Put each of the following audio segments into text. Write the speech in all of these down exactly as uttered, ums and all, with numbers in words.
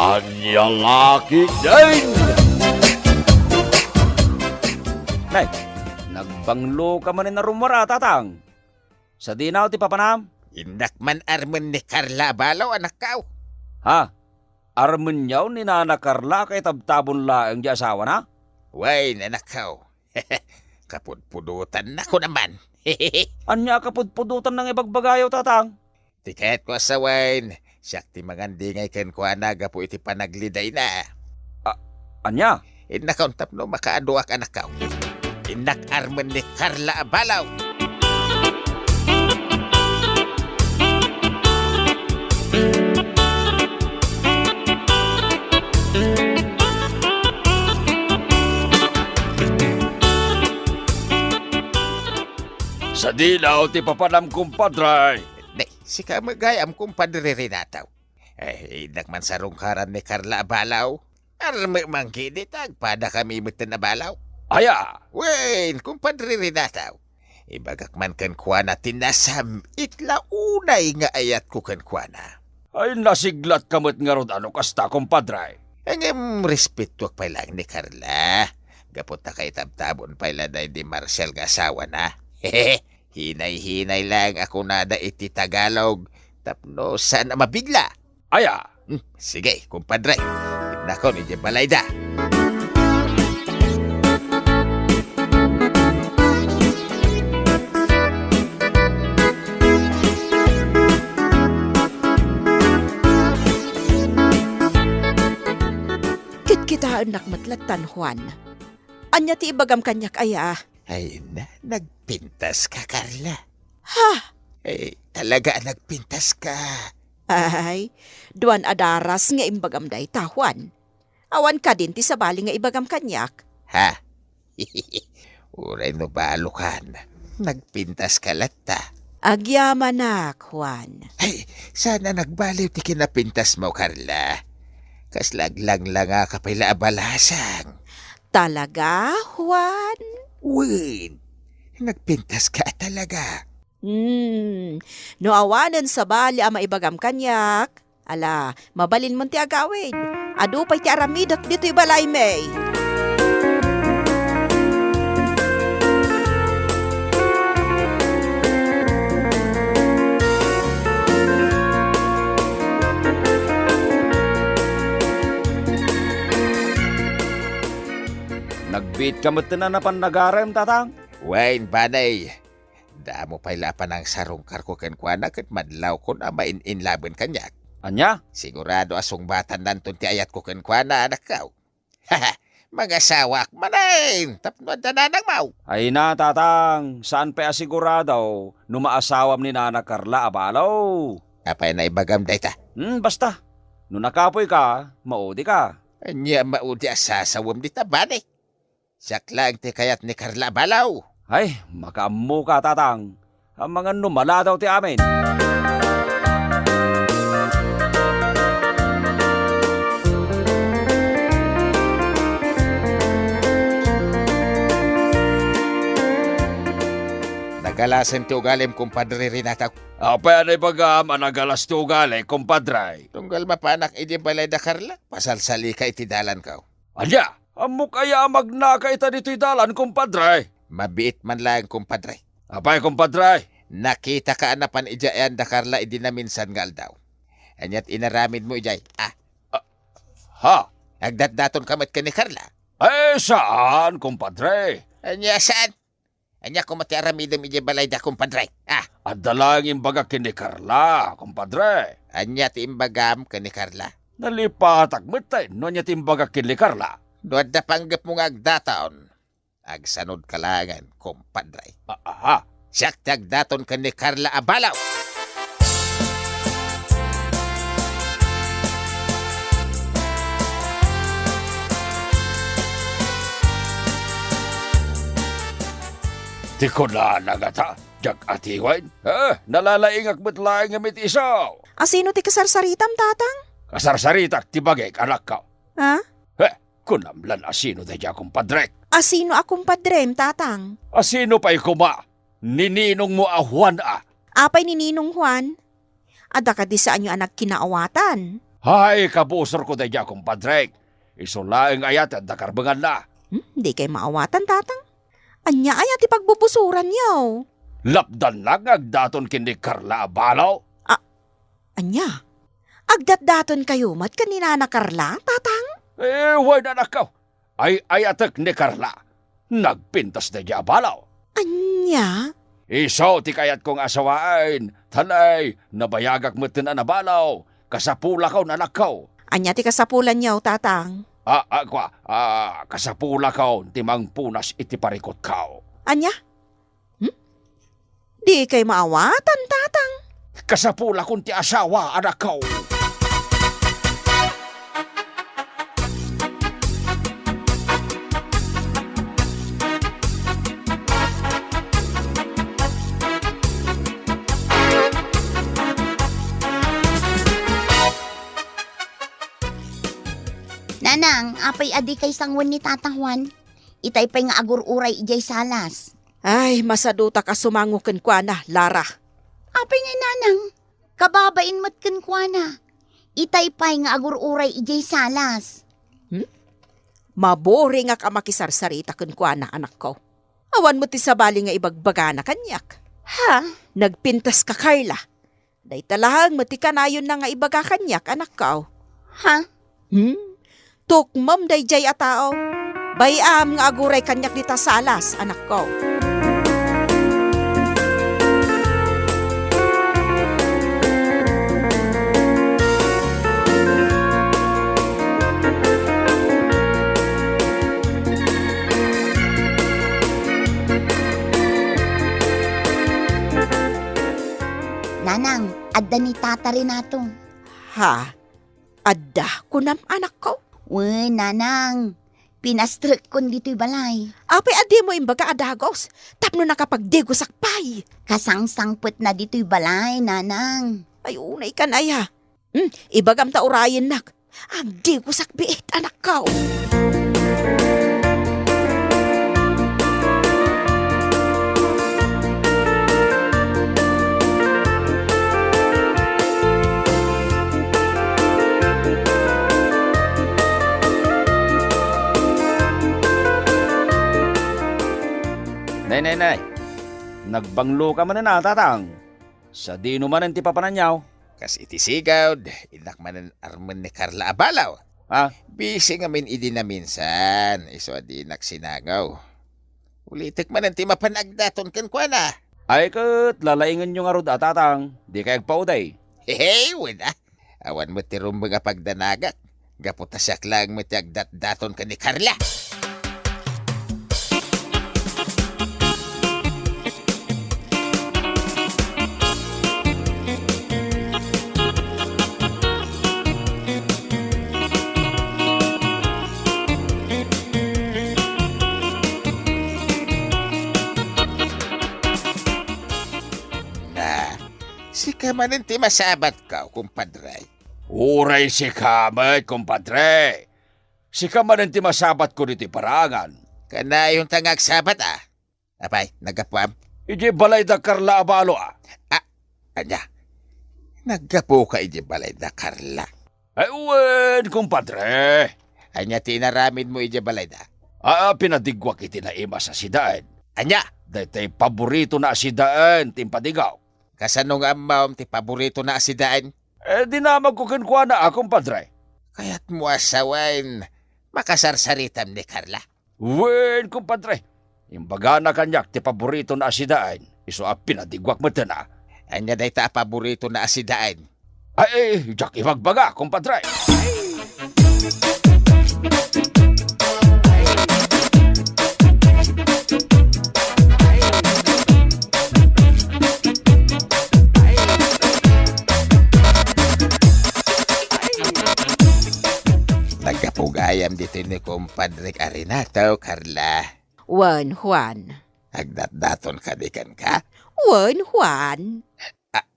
Ania la ketdin? Nay, nagbanglo ka manen a rummuar, a, Tatang. Sadinaw ti papanam? Innak man armen ni Carla a balaw, anakkaw. Ha? Armenyaw ni Nana Carla a kaitabtabon laeng di asawana? Wen, anakkaw. Kapudpudotanna ko naman. Ania a kapudpudotanna nga ibagbagayo, Tatang? Ti kayatko a sawen, siak ti mangandingay kenkuana gapu iti panaglidayna. A-, ania? Innakon tapno makaaduak, anakkaw. Innak armen ni Carla a balaw. Sadinaw ti papanam, kumpadre. Nay, sika met gayam, kumpadre Renato. Eh, innak man sarungkaran ni Carla a balaw. Armek man ketdi ta agpadakami metten a balaw. Aya? Wen, kumpadre Renato. Ibagak man kenkuana ti nasam-it la unay nga ayatko kenkuana. Ay, nasiglatka met ngarud a no kasta, kumpadre. Ngem respetoak pay laeng ni Carla. Gapu ta kaitabtabon pay la daydi Marcial nga asawana. Hinay-hinay laeng a kunada iti Tagalog tapno saan a mabigla. Aya? Hmm, sige, kumpadre. Innakon idiay balayda. Kitkitaennak met lattan, Juan. Ania ti ibagam kaniak aya? Ay, na, nagpintaska, Carla. Ha? Eh, talaga a nagpintaska. Ay, duan a daras nga imbagam dayta, Juan. Awan kadin ti sabali nga ibagam kaniak. Ha? Uray no balokan, nagpintaska latta. Agyamanak, Juan. Ay, saan a nagbaliw ti kinapintasmo, Carla. Kasla aglanglangaka pay la a balasang. Talaga, Juan? Wen, nagpintaska a talaga. Hmm, no awanen sabali a maibagam kaniak, ala, mabalinmon ti agawid. Adu pay ti aramidek ditoy balaymi. Nagbiitka metten a napan nagarem, Tatang? Wen, banay. Damo pay la a panangsarungkarko kenkuana ket madlawkon a main-inlaben kaniak. Ania? Sigurado a sungbatannanton ti ayatko kenkuana, anakkaw. Mangasawaak manen tapno adda nanangmo. Ay na, Tatang, saan pay a sigurado no maasawam ni Nana Carla a balo. Apay a naibagam dayta? Hmm, basta. No nakapoyka, maudika. Ania maudi a sasawem dita, bani? Siak laeng ti kayat ni Carla a balaw. Ay, makaammoka, Tatang. Amangan no maladaw ti amin. Nagalasen ti ugalim, kumpadre Renato. Apay a naibagam a nagalas ti ugali, kumpadre? Tunggal mapanak idiay balay da Carla, pasalsalika iti dalanko. Ania? Ammok aya a magnaka ita ditoy dalan, kumpadre? Mabiit man laeng, kumpadre. Apay, kumpadre? Nakitaka a napan idiay ayan da Carla idi naminsan nga aldaw. Ania ti inaramidmo idiay? Ah. Ah, ha? Agdatdatonka met ken ni Carla? Eh, saan, kumpadre? Ania saan? Ania koma ti aramidem idiay balayda, kumpadre? Ah. Adda laeng imbagak ken ni Carla, kumpadre. Ania ti imbagam ken ni Carla? Nalipatak met no ania ti imbagak ken ni Carla. No adda panggepmo nga agdaton, agsanodka laengen, kumpadre. Ah, aha. Siak ti agdaton ken ni Carla a balaw. Ti kunana ngata, diak atiwen? Eh, nalalaingak met laeng ngem iti isu. Asino ti kasarsaritam, Tatang? Kasarsaritak ti bagik, anakko. Ha? Eh, kunam lan asino daydiay a kumpadrek? Asino a kumpadrem, Tatang? Asino pay koma? Ni ninongmo a Juan a. Apay ni Ninong Juan? Adda kadi saanyo a nagkinaawatan? Ay, kabusorko daydiay, kumpadre. Isu laeng aya ti adda karbenganna. Hmm, dikay maawatan, Tatang. Ania aya ti pagbubusoranyo? Lapdannak nga agdaton ken ni Carla a balo. A-, ania? Agdatdatonkayo met ken ni Nana Carla, Tatang? Eh, wen, anakko. Ay-ayatek ni Carla. Nagpintas daydiay a balo. Ania? Isu ti kayatko nga asawaen. Tan ay, nabayagak metten a nabalo. Kasapulakon, anakko. Ania ti kasapulanyo, Tatang? Ah, ah, kua, ah, kasapulakon ti mangpunas iti parikutko. Ania? Hmm? Dikay maawatan, Tatang. Kasapulakon ti asawa, anakko. Nanang, apay a dikay sanguen ni Tata Juan? Itay pay nga agur-uray idiay salas. Ay, masadutak a sumango kenkuana, Lara. Apay ngay, Nanang? Kababain met kenkuana. Itay pay nga agur-uray idiay salas. Hmm? Maburingak a makisarsarita kenkuana, anakko. Awan met ti sabali nga ibagbagana kaniak. Ha? Nagpintas ka, Carla. Dayta laeng met ti kanayonna nga ibaga kaniak, anakko. Ha? Hmm? Tukmem daydiay a tao. Bay-am nga aguray kaniak dita salas, anakko. Nanang, adda ni Tata Renato. Ha? Adda, kunam, anakko? Wen, Nanang. Pinastrekkon ditoy balay. Apay a dimo imbaga a dagus? Tapno nakapagdigusak pay. Kasangsangpetna ditoy balay, Nanang. Ay, unay kan aya. Hmm, ibagam ta urayennak. Agdigusak biit, anakko. Nay, nay, nay. Nagbanglo ka manen a, Tatang. Sadino manen ti papananyo? Kas iti sigud, innak manen armen ni Carla a balo. Ha? Busy ngamin idi naminsan, isu a dinak sinango. Ulitek manen ti mapan agdaton kenkuana. Ay ket, lalaingenyo ngarud a, Tatang, dikay agpaudey. Hehe, wen a. Awan met ti rumbeng a pagdanagak. Gapu ta siak laeng met ti agdatdaton ken ni Carla. Na, sika manen ti masabatko, kumpadre. Uray sika met, kumpadre. Sika manen ti masabatko ditoy paraangan. Kanayonta nga agsabat a. Apay, naggapuam? Idiay balay da Carla a balo a. Ah, ania? Naggapuka idiay balay da Carla? Ay, wen, kumpadre. Ania ti inaramidmo idiay balay da? Ah, pinadigguak iti naimas a sidaen. Ania? Daytay paboritona a sidaen ti impadigguak. Kasano nga ammom ti paboritona a sidaen? Eh, dinamagko kenkuana a, kumpadre. Kayatmo a sawen, makasarsaritam ni Carla? Wen, kumpadre. Imbagana kaniak ti paboritona a sidaen, isu a pinadigguak metten a. Ania dayta a paboritona a sidaen? Ay, eh, diak ibagbaga, kumpadre. Naggapu gayam ditoy ni kumpadrek a Renato, Carla. Wen, Juan. Agdatdaton kadi kenka? Wen, Juan. A-,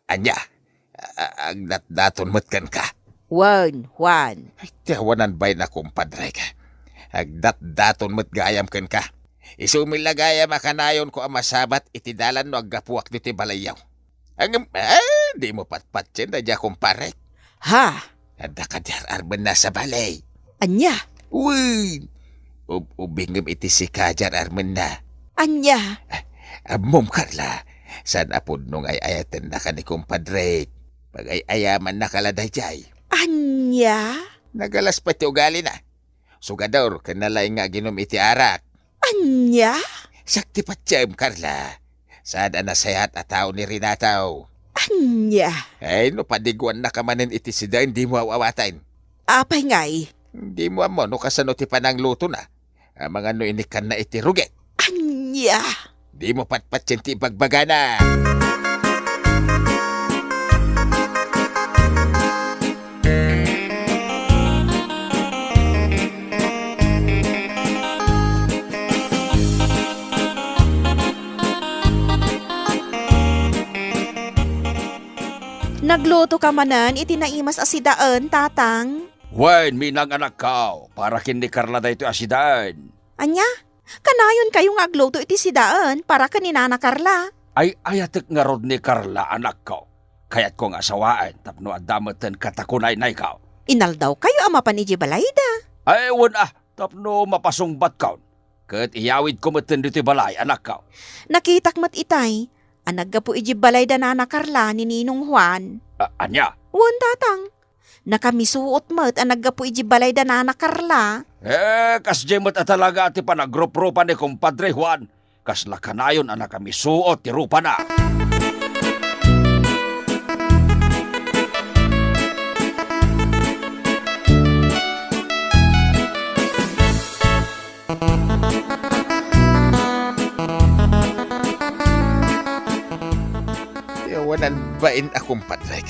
ania? A-, agdatdaton met kenka? Wen, Juan. Ay, ti awanan bain a kumpadrek. Agdatdaton met gayam kenka. Isu met la gayam a kanayonko a masabat iti dalan no aggapuak ditoy balayyo. Ngem, eh, dimo patpatien daydiay a kumparek. Ha? Adda kadi ar-armenna sabali. Ania? Wen, ub-, ubingem iti sika diay ar-armenna. Ania? Ah, ammom, Carla, saan a pudno nga ay-ayatennaka ni kumpadrek. Pagay-ayamannaka la daydiay. Ania? Nagalas pay ti ugalina. Sugador ken nalaing nga aginom iti arak. Ania? Siak ti patiem, Carla. Saan a nasayaat a tao ni Renato. Ania? Ay, no padiguannaka manen iti sidaen, dimo aw-awaten. Apay ngay? Dimo ammo no kasano ti pananglutona. Amangan no inikkanna iti rugit. Ania? Dimo patpatien ti ibagbagana. Naglutoka manen iti naimas a sidaen, Tatang? Wen, Minang, anakko, para ken ni Carla daytoy a sidaen. Ania? Kanayonkayo nga agluto iti sidaen para ken ni Nana Carla? Ay-ayatek ngarud ni Carla, anakko. Kayatko nga asawaen tapno adda metten katakunaynayko. Inaldawkayo a mapan idiay balayda? Ay, wen a, tapno mapasungbatkon. Ket iyawidko metten ditoy balay, anakko. Nakitak met itay a naggapu idiay balay da Nana Carla ni Ninong Juan. A-, ania? Wen, Tatang. Nakamisuot met a naggapu idiay balay da Nana Carla. Eh, kasdiay met a talaga ti panagrup-rupa ni Kumpadre Juan. Kasla kanayon a nakamisuot ti rupana. Ti awanan bain a kumpadrek.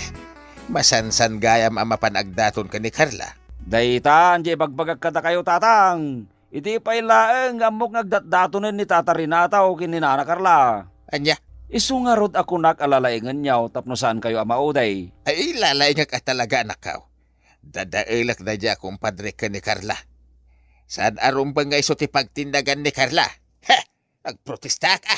Masansan gayam a mapan agdaton ken ni Carla. Dayta, diay ibagbagak kadakayo, Tatang. Idi pay laeng nga ammok nga agdatdatonen ni Tata Renato ken ni Nana Carla. Ania? Isu ngarud a kunak a lalaingenyo tapno saankayo a maudi. Ay, lalaingek a talaga, anakko. Dadaelek daydiay a kumpadre ken ni Carla. Saan a rumbeng nga isu ti pagtinnagan ni Carla. He! Agprotestaak, a!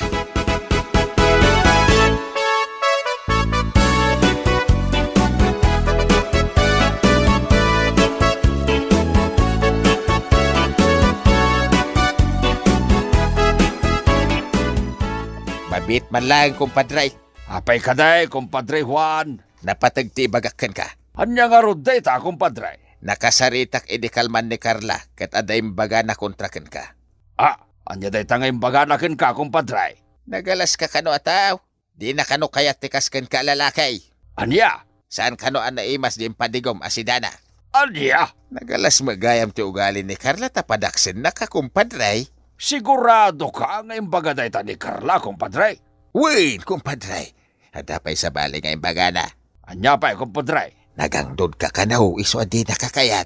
Mabiit man laeng, kumpadre. Apay kadi, kumpadre Juan? Napateg ti ibagak kenka. Ania ngarud dayta, kumpadre? Nakasaritak idi kalman ni Carla ket adda imbagana kontra kenka. Ah, ania dayta nga imbagana kenka, kumpadre? Nagalaska kano a tao. Dina kano kayat ti kas kenka a lalaki. Ania? Saan kano a naimas diay impadigom a sidana? Ania? Nagalas met gayam ti ugali ni Carla ta padaksennaka, kumpadre. Siguradoka nga imbaga dayta ni Carla, kumpadre? Wen, kumpadre. Adda pay sabali nga imbagana. Ania pay, kumpadre? Nagangdodka kano isu a dinaka kayat.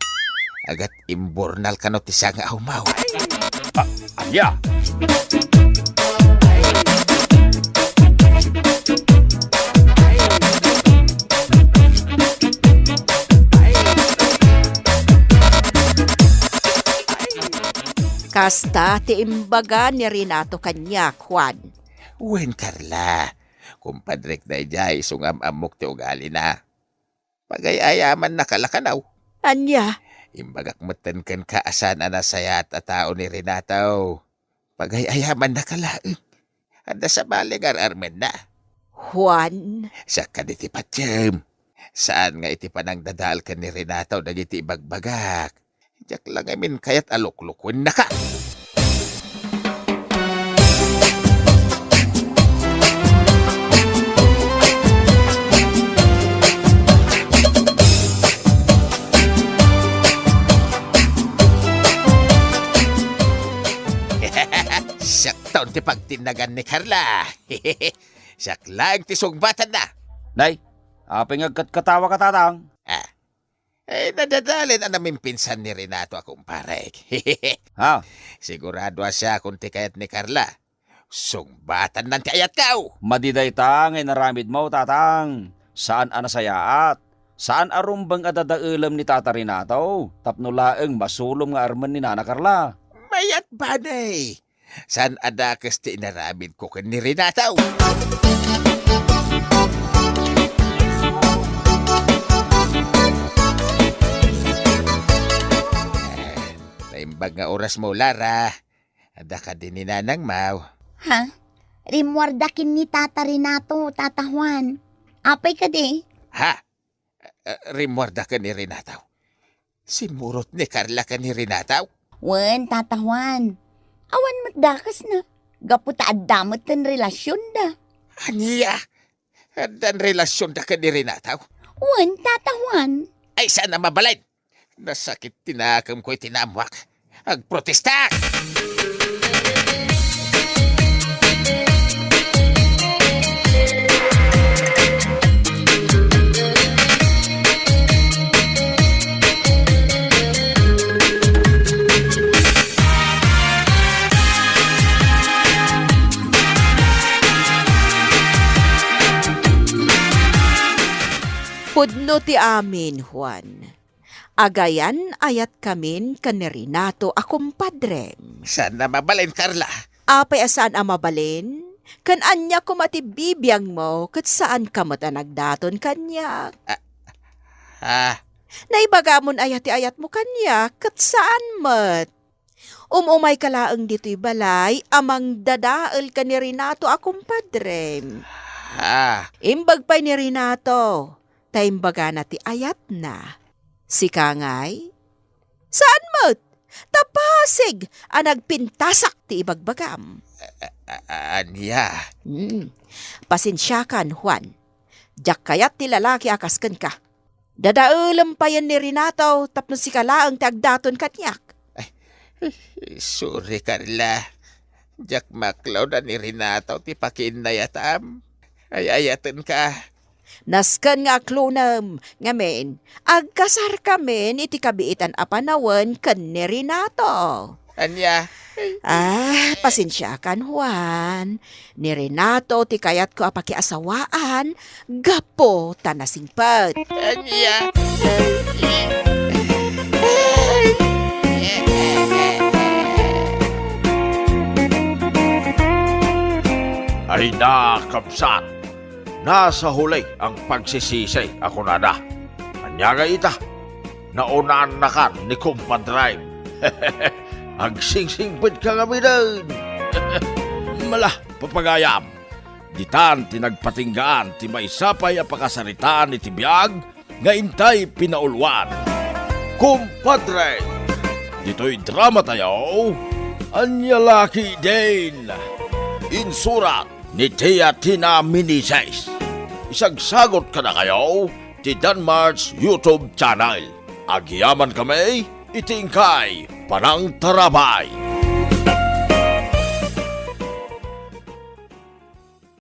Agat imburnal kano ti sanga a umawat. A-, ania? Kasta ti imbaga ni Renato kaniak, Juan. Wen, Carla. Kumpadrek daydiay, isu nga am-ammok ti ugalina. Pagay-ayamannaka la kano. Ania? Imbagak metten kenka a saan a nasayaat a tao ni Renato. Pagay-ayamannaka laeng. Adda sabali nga ar-armenna. Juan. Siak kadi ti patiem. Saan nga iti panangdadael ken ni Renato dagiti ibagbagak. Diak la ngamin kayat a luklukennaka. Siakton ti pagtinnagan ni Carla. Siak laeng ti sungbatanna. Nay, apay nga agkatkatawaka, Tatang? Ah, Eh, nadadalen a namimpinsan ni Renato a kumparek. Ha? Sigurado a siakon ti kayat ni Carla. Sungbatanna ti ayatko! Madi dayta nga inaramidmo, Tatang. Saan a nasayaat. Saan a rumbeng a dadaelem ni Tata Renato tapno laeng masulom nga armen ni Nana Carla. Mayat, Banay. Saan a dakes ti inaramidko ken ni Renato. Nga oras mo, Lara? Adda kadi ni nanang mo? Ha? Rimmuarda ken ni Tata Renato, Tata Juan. Apay kadi? Ha? Eh, rimmuarda ken ni Renato? Simmurot ni Carla ken ni Renato? Wen, Tata Juan. Awan met dakesna. Gapu ta adda met ti relasionda. Ania? Addan relasionda ken ni Renato? Wen, Tata Juan. Ay, saan a mabalin? Nasakit ti nakemko iti naammuak. Agprotestak! Pudno ti amin, Juan. Agayan-ayatkamin ken ni Renato a kumpadrem. Saan a mabalin, Carla? Apay a saan a mabalin? Ken ania koma ti bibiangmo ket saanka met a nagdaton kaniak? Ah, ah. Naibagamon aya ti ayatmo kaniak ket saan met? Um-umayka laeng ditoy balay a mangdadael ken ni Renato a kumpadrem. Ah. Imbag pay ni Renato, ta imbagana ti ayatna. Sika ngay? Saan met? Ta pasig a nagpintasak ti ibagbagam. A-, a-, a-, ania? Hmm. Pasensiakan, Juan. Diak kayat ti lalaki a kas kenka. Dadaelem payen ni Renato tapno sika laeng ti agdaton kaniak. Ay, sorry, Carla. Diak maklawda ni Renato ti pakiinnayatam. Ay-ayatenka. Nasken nga aklonem, ngamin, agkasarkamin iti kabiitan a panawen ken ni Renato. Ania? Ah, pasensiakan, Juan. Ni Renato ti kayatko a pakiasawaan gapu ta nasingpet. Ania? Ay na, kabsat. Nasahuli ang pagsisisi a kunada. Ania ngay ita? Naunannakan ni kumpadrem. Agsingsingpetka ngaminen. Mala, papagayam. Ditan ti nagpatinggaan ti maysa pay a pakasaritaan iti biag nga intay pinauluan. Kumpadre, ditoy drama tayo, Ania La Ketdin. Insurat ni Tia Tina Meneses. Isagsagot kadakayo ti Danmar's YouTube channel. Agyamankami iti inkay panangtarabay.